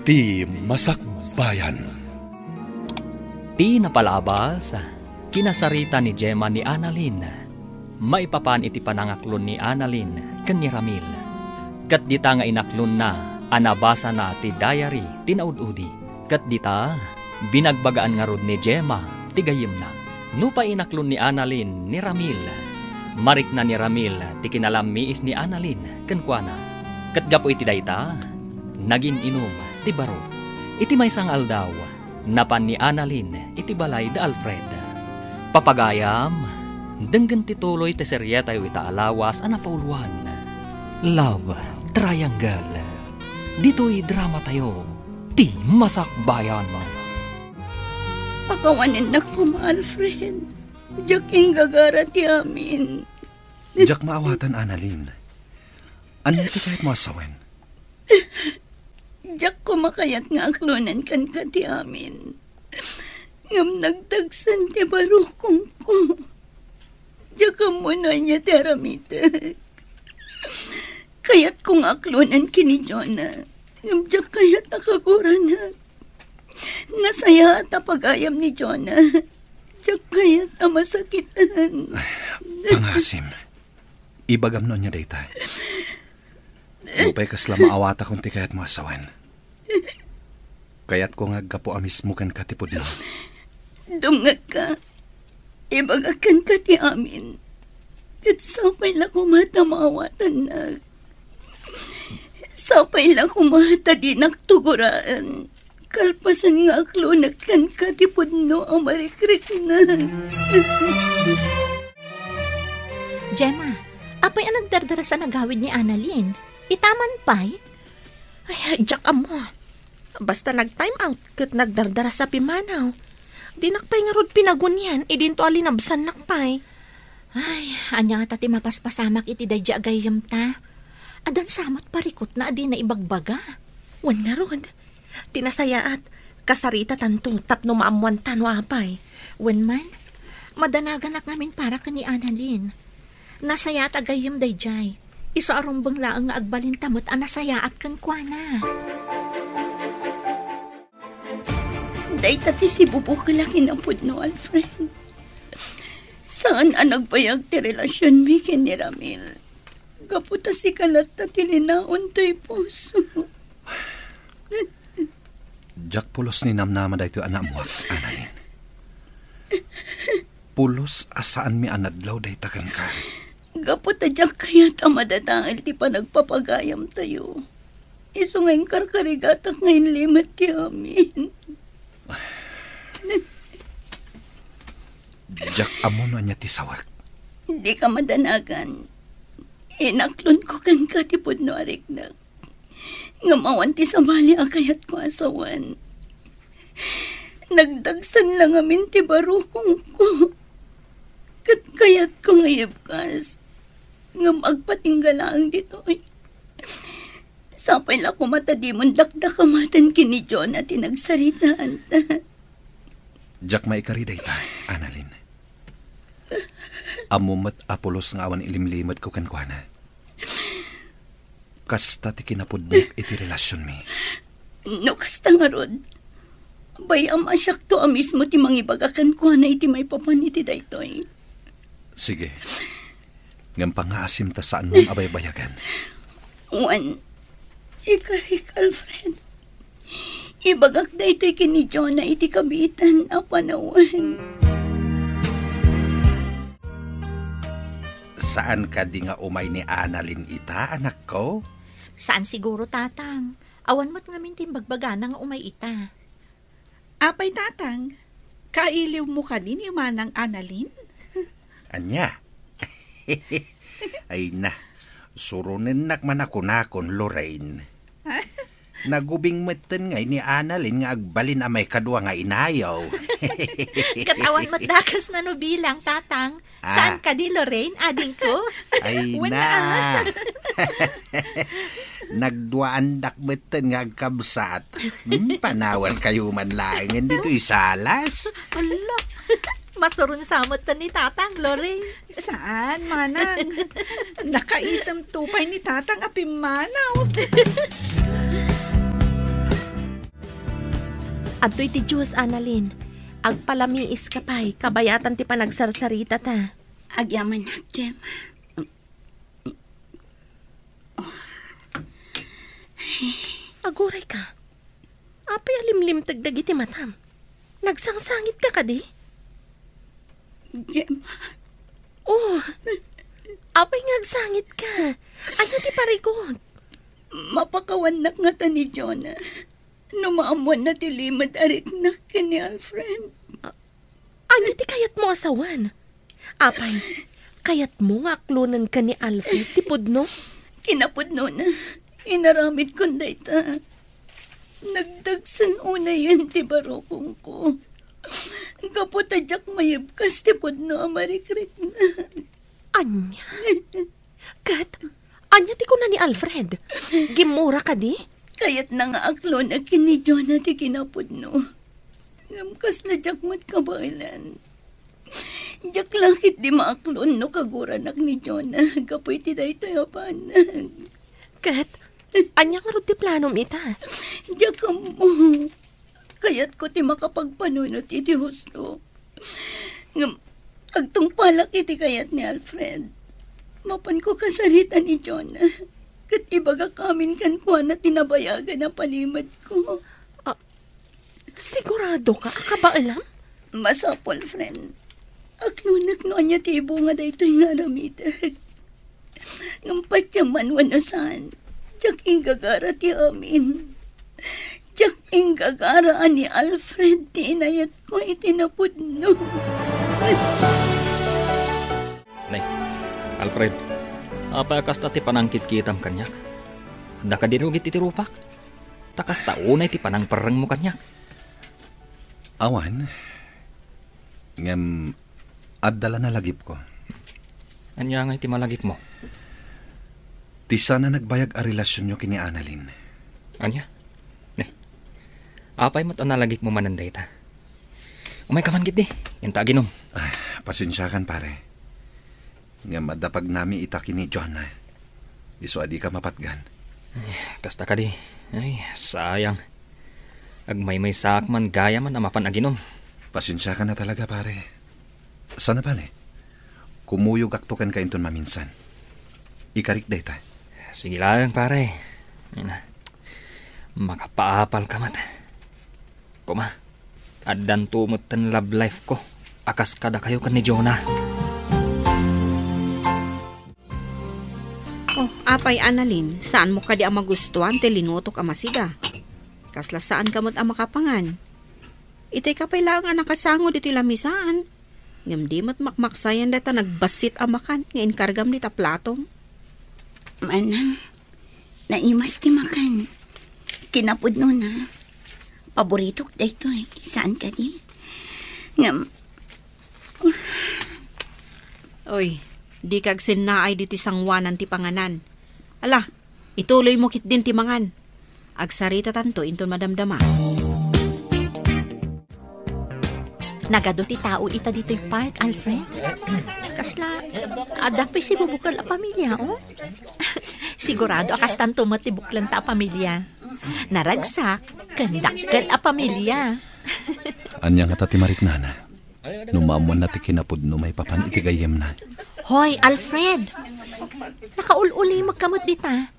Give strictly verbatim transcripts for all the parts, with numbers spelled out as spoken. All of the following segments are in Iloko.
Ti Masakbayan. Ti napalabas, kinasarita ni Gemma ni Annalyn. Maipapan iti panangaklon ni Annalyn ken ni Ramil. Ket dita nga inaklonna a nabasana ti diary ti naud-udi. Ket dita, binagbagaan ngarud ni Gemma ti gayyemna. Nupay inaklon ni Annalyn ni Ramil, marikna ni Ramil ti kinalammiis ni Annalyn kenkuana. Ket gapu iti dayta, nagin-inum ti baro. Iti maysa nga aldaw, napan ni Annalyn iti balay da Alfred. Papagayam, denggen ti tuloy ti serietayo ita a lawas a napauluan, Love Triangle. Ditoy dramatayo, Ti Masakbayan. Pakawanennak koma, Alfred. Diak inggagara ti amin. Diak maawatan, Annalyn. Ania ti kayatmo a sawen? Diak koma kayat nga aklonen kenka ti amin. Ngem nagdagsen ti baro kenka. Diak ammo no ania ti aramidek. Kayatko nga aklonen ken ni Jonah. Ngem diak kayat a kaguranak. Nasayaat a pagayam ni Jonah. Diak kayat a masakitan. Ay, pangasim. Ibagam no ania dayta. Nupay kasla maawatakon ti kayatmo a sawen. Kayatko nga aggapu a mismo kenka ti pudno. Dumngegka. Ibagak kenka ti amin. Ket sapay la koma ta maawatannak. Sapay la koma ta dinak tuguraen. Kalpasan nga aklonek kenka ti pudno a marikriknak. Gemma, apay a nagdardarasa a nagawid ni Annalyn? Ita man pay? Ay, diak ammo. Basta nag-time out ket nagdardarasa a pimmanaw. Dinak pay ngarud pinagunian idinto a linabsannak pay. Ay, ania ngata ti mapaspasamak iti daydi a gayyemta? Addan sa met parikutna a dina ibagbaga. Wen ngarud, ti nasayaat, kasaritatanto tapno maammoanta no apay. Wen man, madanaganak ngamin para ken ni Annalyn. Nasayaat a gayyem daydiay. Isu a rumbeng laeng nga agbalinta met a nasayaat kenkuana. Dayta ti sibubukel a kinapudno, Alfred. Saan a nagbayag ti relasionmi ken ni Ramil. Gapu ta sika latta ti linaon toy puso. Diak pulos ni namnama daytoy a naammoak, Annalyn. Pulos a saanmi a nadlaw dayta kenka. Gapu ta diak kayat a madadael ti panagpapagayamtayo. Isu nga inkarkarigatak nga inlimed ti amin. Diak ammo no ania ti sawek. Dika madanagan. Inaklonko kenka ti pudno a riknak. Ngem awan ti sabali a kayatko a sawen. Nagdagsen la ngamin ti baro kenka. Ket kayatko nga ibkas. Ngem agpatingga laeng ditoy. Sapay la koma ta dimon dakdakamaten ken ni Jonah ti nagsaritaanta. Diak maikari dayta, Annalyn. Ammom met a pulos nga awan ilimlimetko kenkuana. Kasta ti kinapudnok iti relasionmi. No kasta ngarud, bay-am a siakto a mismo ti mangibaga kenkuana iti maipapan iti daytoy. Sige. Ngem pangngaasim ta saanmon a baybayagan. Wen, ikarik, Alfred. Ibagak daytoy ken ni Jonah iti kabiitan a panawen. Saan kadi nga umay ni Annalyn ita, anakko? Saan siguro, Tatang. Awan met ngamin ti imbagbagana nga umay ita. Apay, Tatang, kailiwmo kadi ni Manang Annalyn? Ania? Ay na, suronennak man a kunakon, Lorraine. Nagubing metten ngay ni Annalyn nga agbalin a maikadua nga inayo. Ket awan met dakes na no bilang, Tatang. Ah. Saan kadi, Lorraine, adingko? Ay na. Nagduaandak metten nga agkabsat. Hmm, panawan kayo man laengen ditoy salas. Ala, masuron sa metten ni Tatang, Lorraine. Saan, Manang? Nakaisem to pay ni Tatang a pimmanaw. Adtoy ti juice, Annalyn. Agpalamiiska pay, kabayatan ti panagsarsaritata. Agyamanak, Jem. Agurayka. Apay a limlimteg dagiti matam? Nagsangsangitka kadi? Gemma. Oh, apay nga agsangitka? Ania ti parikut? Mapakawannak ngata ni Jonah no maammoanna ti limed a riknak ken ni Alfred. A-, ania ti kayatmo a sawen? Apay, kayatmo nga aklonenka ni Alfred ti pudno? Kinapudnona, inaramidkon dayta. Nagdagsen unayen ti barukongko. Gapu ta diak mayebkas ti pudno a marikriknak. Ania? Ket, ania ti kuna ni Alfred? Gimmura kadi? Kayatna nga aklonek ken ni Jonah ti kinapudno. Ngem kasla diak met kabaelan. Diak la ketdi maaklon no kaguranak ni Jonah gapu iti daytoy a banag. Ket, ania ngarud ti planom ita? Diak ammo. Kayatko ti makapagpanunot iti husto. Ngem, agtungpalak iti kayat ni Alfred. Mapanko kasarita ni Jonah. Ket ibagak amin kenkuana ti nabayagan a palimedko. Ah, siguradoka a kabaelam? Masapul, friend. Aklonek no ania ti ibunga daytoy nga aramidek. Ngem patiemman wenno saan, diak inggagara ti amin. Diak inggagara a ni Alfred ti inayatko iti napudno. Nay, Alfred, apay a kasta ti panangkitkitam kaniak? Adda kadi rugi iti rupak? Ta kasta unay ti panangperrengmo kaniak. Awan, ngem adda la nalagipko. Ania ngay ti malagipmo? Ti saan a nagbayag a relasionyo ken ni Annalyn. Ania? Ne, apay met a nalagipmo manen dayta? Umayka man ketdi, inta aginum. Ah, pasensiakan, pare. Ngem adda pagnami ita ken ni Jonah. Isu a dika mapatgan. Ay, kasta kadi. Ay, sayang. Agmaymaysaak man gayam a mapan aginum. Pasensiakan a talaga, pare. Saan a bale, kumuyogakto kenka inton maminsan. Ikarik dayta. Sige laeng, pare. Ay na. Makapaapalka met. Koma, addanto metten love life ko a kas kadakayo ken ni Jonah. Oh, apay, Annalyn, saanmo kadi a magustuan ti linutok a masiga? Kasla saanka met a makapangan. Itayka pay laeng a nakasango ditoy lamisaan. Ngem di met makmaksayan dayta nagbassit a makan nga inkargam dita platom. Manang, naimas ti makan. Kinapudnona, paboritok daytoy, saan kadi? Ngem, oy, dika agsennaay ditoy sangoanan ti panganan. Ala, ituloymo ketdin ti mangan. Agsaritatanto inton madamdama. Nagadu ti tao ita ditoy park, Alfred. Kasla, adda pay sibubukel a pamilia, oh? Sigurado a kastanto met ti buklenta a pamilia. Naragsak ken dakkel a pamilia. Ania ngata ti mariknana? No maammoanna ti kinapudno maipapan iti gayyemna. Hoy, Alfred! Nakaul-ulimekka met dita.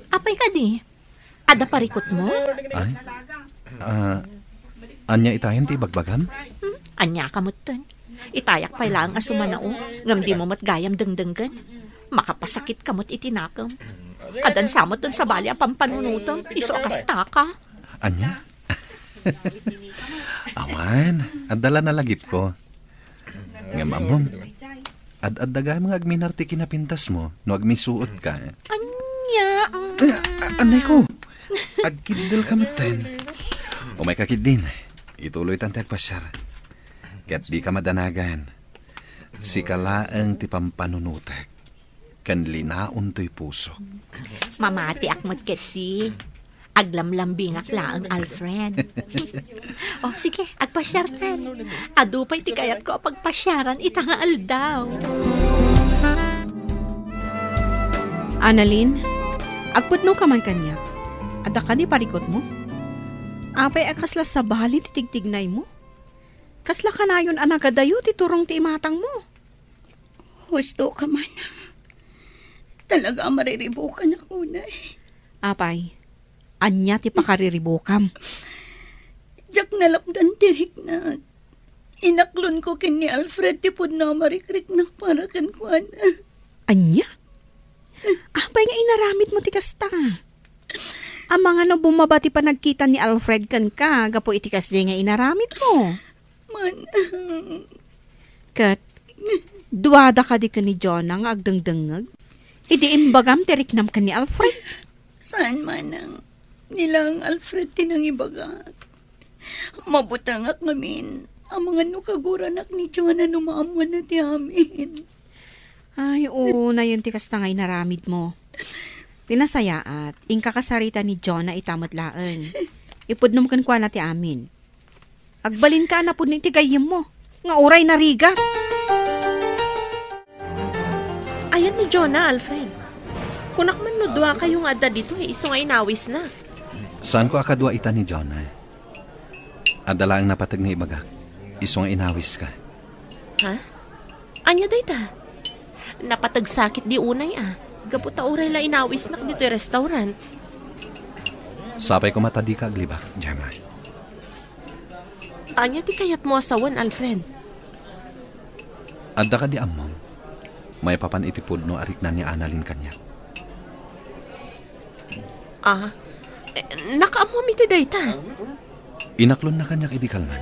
Apay kadi? Adda parikutmo? Ay? Ah, ania itayen ti ibagbagam? Hmm? Aniaka metten? Itayak pay laeng a sumanao, ngem dimo met gayam dengdenggen. Makapasakitka met iti nakem. Adda sa metten sabali a pampanunotem, isu a kastaka. Ania? Awan, adda la nalagipko. Ngem ammom, ad-adda gayam nga agminar ti kinapintasmo no agmisuotka. Ania? Mm. Ay, a-, anay ko. Agkiddelka metten. Umayka ketdin. Ituloytan ti agpasiar. Ket dika madanagan. Sika laeng ti pampanunotek ken linaon toy pusok. Mamatiak met ketdi. Aglamlambingak laeng, Alfred. Oh, sige, agpasiartan. Adu pay ti kayatko a pagpasiaran ita nga aldaw. Annalyn, agpudnoka man kaniak. Adda kadi parikutmo? Apay a kasla sabali ti tigtignaymo? Kasla kanayon a nagadayo ti turong ti imatangmo? Husto ka, Manang. Talaga a mariribukan ako, Nay. Apay, ania ti pakariribukam? Diak nalapdan ti riknak. Inaklonko ken ni Alfred ti pudno a marikriknak para kenkuana. Ania? Apay nga inaramidmo ti kasta? Amangan no bumaba ti panagkita ni Alfred kenka gapu iti kasdiay nga inaramidmo? Manang. Ket, duada kadi ken ni Jonah nga agdengdengngeg? Idi imbagam ti riknam ken ni Alfred? Saan, Manang. Ni laeng Alfred ti nangibagak. Mabutengak ngamin, amangan no kaguranak ni Jonah no maammoanna ti amin. Ay, oo, nayon ti kasta nga inaramidmo. Ti nasayaat, inka kasarita ni Jonah ita met laeng. Ipudnom kenkuana ti amin. Agbalinka a napudno iti gayyemmo, nga uray narigat. Ayan ni Jonah, Alfred. Kunak man no duakayo nga adda ditoy, isu nga inawisna. Saanko a kadua ita ni Jonah. Adda laeng napateg nga ibagak, isu nga inawiska. Ha? Ania dayta? Napateg sakit di unay a. Gapu ta uray la inawisnak ditoy restaurant. Sapay koma ta dika aglibak, Gemma. Ania ti kayatmo a sawen, Alfred? Adda kadi ammom, maipapan iti pudno a rikna ni Annalyn kaniak? Ah, eh, nakaammom iti dayta? Inaklonna kaniak idi kalman.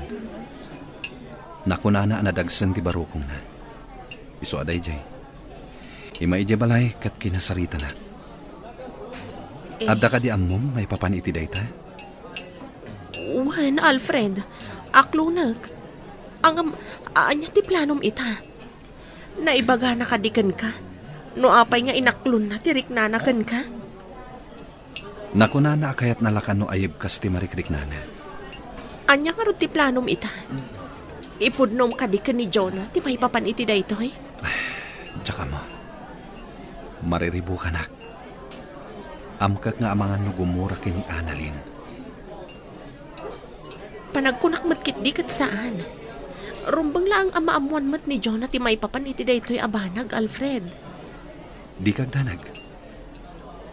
Nakunana a nadagsen ti barukongna. Isu a daydiay. Ima idiay balay ket kinasaritanak. Eh. Adda kadi ammom maipapan iti dayta? Wen, Alfred. Aklonek. Ngem, ania ti planom ita? Naibagana kadi kenka? No apay nga inaklonna ti riknana kenka? Nakunana a kayatna la kano a yebkas ti marikriknana. Ania ngarud ti planom ita? Ipudnom kadi ken ni Jonah ti maipapan iti daytoy? Diak ammo. Mariribukanak. Amkek nga amangan no gumura ken ni Annalyn. Panagkunak met ketdi ket saan. Rumbeng laeng a maammoan met ni Jonah ti maipapan iti daytoy a banag, Alfred. Dika agdanag.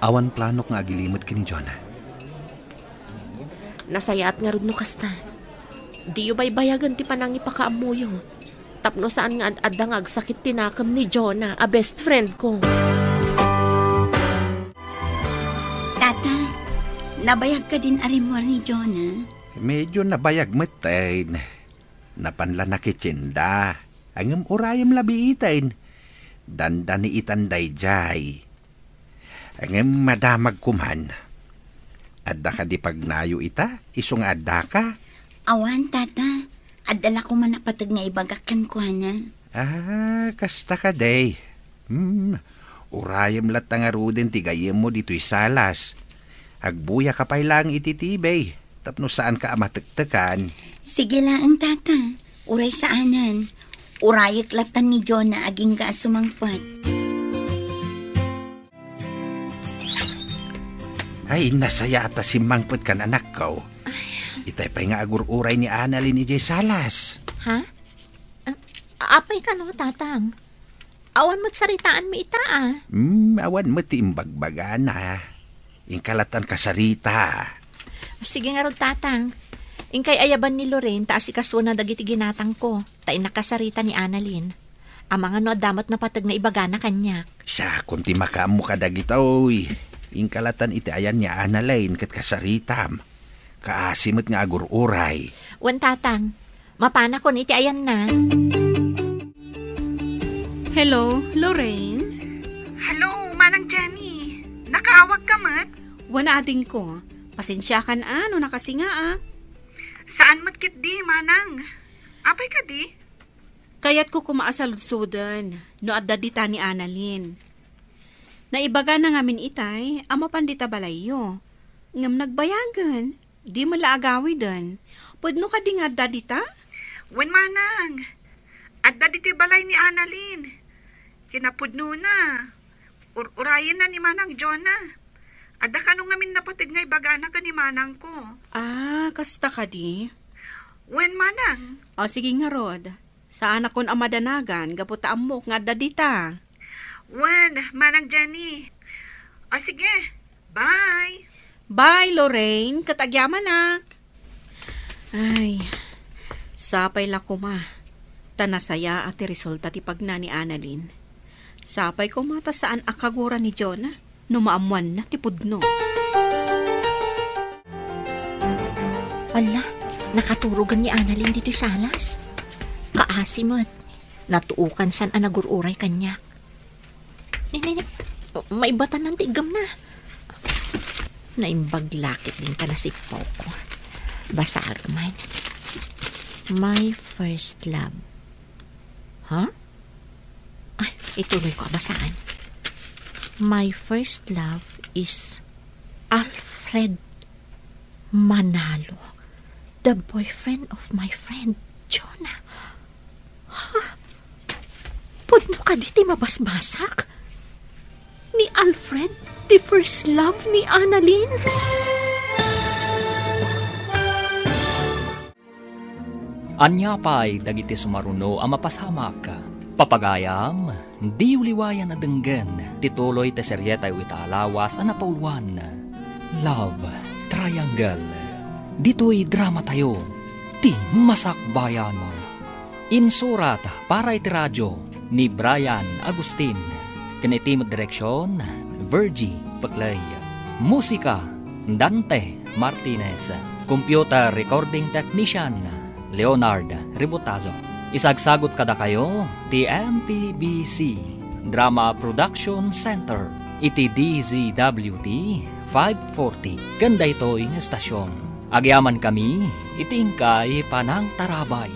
Awan planok nga agilimed ken ni Jonah. Nasayaat ngarud no kasta. Diyo baybayagen ti panangipakaammoyo. Tapno saan nga ad-adda nga agsakit ti nakem ni Jonah a best friend ko. Tata, nabayag kadin a rimmuar ni Jonah? Medyo nabayag metten. Napan la nakitsinda. Ngem urayem la biiten. Dandani itan daydiay. Ngem madamag koman. Adda kadi pagnayo ita, isu nga addaka? Awan, Tata. Adda la koma napateg nga ibagak kenkuana. Ah, kasta kadi. Hmm, urayem latta ngaruden ti gayyemmo ditoy salas. Agbuyaka pay laeng iti T V, tapno saanka a matektekan. Sige laeng, Tata. Uray saanen. Urayek latta ni Jonah agingga a sumangpet. Ay, nasayaat a simmangpetkan, anakko. Ay. Itay pay nga agur-uray ni Annalyn idiay salas. Ha? Ah, apay kano, Tatang? Awan met saritaanmi ita, a. Hmm, awan met ti imbagbagana. Inka lattan kasarita. Sige ngarud, Tatang. Inkay ayaban ni Loren ta asikasuona dagiti ginatangko, ta innak kasarita ni Annalyn. Amangan no adda met napateg nga ibagana kaniak. Siakon ti makaammo kadagitoy. Inka lattan iti ayan ni Annalyn ket kasaritam. Kaasi met nga agur-uray. Wen, Tatang. Mapanakon iti ayanna. Hello, Lorraine? Hello, Manang Jenny. Nakaawagka met? Wen, adingko. Pasensiakan a no nakasingaak. Saan met ketdi, Manang. Apay kadi? Kayatko koma a saludsoden no adda dita ni Annalyn. Naibagana ngamin itay a mapan dita balayyo. Ngem nagbayagen, di met la agawiden. Pudno kadi nga adda dita? Wen, Manang. Adda ditoy balay ni Annalyn. Kinapudnona, ur-urayenna ni Manang Jonah. Adda kano ngamin napateg nga ibagana ken ni manangko. Ah, kasta kadi? Wen, manang. O, sige ngarud. Saanakon a madanagan gapu ta ammok nga adda dita. Wen, manang Jenny. O, sige. Bye. Bye, Lorraine. Ket agyamanak. Ay, sapay la koma. Ta nasayaat ti resulta ti pagna ni Annalyn. Sapay koma ta saan a kagura ni Jonah no maammoanna ti pudno. Ala, nakaturogan ni Annalyn ditoy salas. Kaasi met, natuokan san a nagur-uray kaniak. Ni, ni, ni, maibatan ti iggamna. Naimbag lakit din ka nasipawko. Basaag man. My first love. Ha? Ay, ituloy ko a basaan. My first love is Alfred Manalo, the boyfriend of my friend Jonah. Ha? Pudno kadi ti mabasbasak? Ni Alfred, the first love ni Annalyn? Ania pay dagiti sumaruno a mapasamak? Papagayam, diyo liwayan a denggen ti tuloy ti serietayo ita a lawas a napauluan, Love Triangle. Ditoy dramatayo, ti Masakbayan. Insurat para iti radio ni Brian Agustin, ken iti met direksion, Virgie Peclay. Musika, Dante Martinez. Computer recording technician, Leonard Ributazo. Isagsagut kadakayo ti M P B C Drama Production Center iti D Z W T five forty ken daytoy nga estasion. Agyamankami iti inkay panangtarabay.